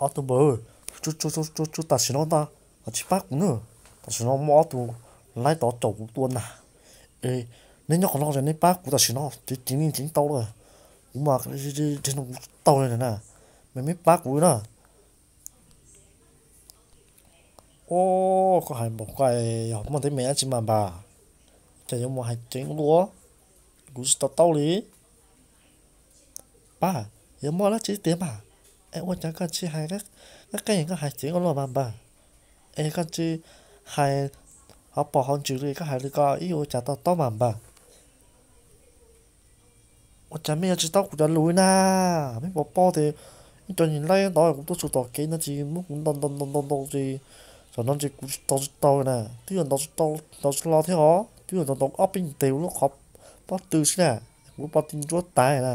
Ob tug npawg, tsuag tsuag tam sim no ntag, tsis pab kuv na. Tam sim no muaj ob tug laib tov caum kuv tua na. Neb nyob qhov no es neb pab kuv tam sim no, ceev ceev li ceev tau lawm. Kuv mas, kuv tsis tau li na, mej mej pab kuv na. Os, koj hais npaum ko, yog muaj teeb meem dab tsi mas npawg? Cas yuav mus hais ceev ua luaj, kuv tsis to taub li. Pab, yog muaj dab tsi tiag mas, es ua cas koj tsis hais qab qeej, koj hais ceev ua luaj mas npawg? Es koj tsis hais hauv paus hauv ntsis li, koj hais li ko ib ua cas to taub mas npawg? Ua cas mej yuav tsis taub kuv cov lus na? Mej puas paub tias ib co niag laib ntawd kuv tuaj txog tom kev no ces muab kuv ntaus ntaus ntaus ntaus ntaus ces, tam no ces kuv tsis tau tsis tau na, twb yuav ntaus tsis tau, ntaus tsis los thiab os, twb yuav ntaus ntaus ob peb tes kuv lub qhov pob tw xwb na, kuv lub pob tw ntsuab tas na.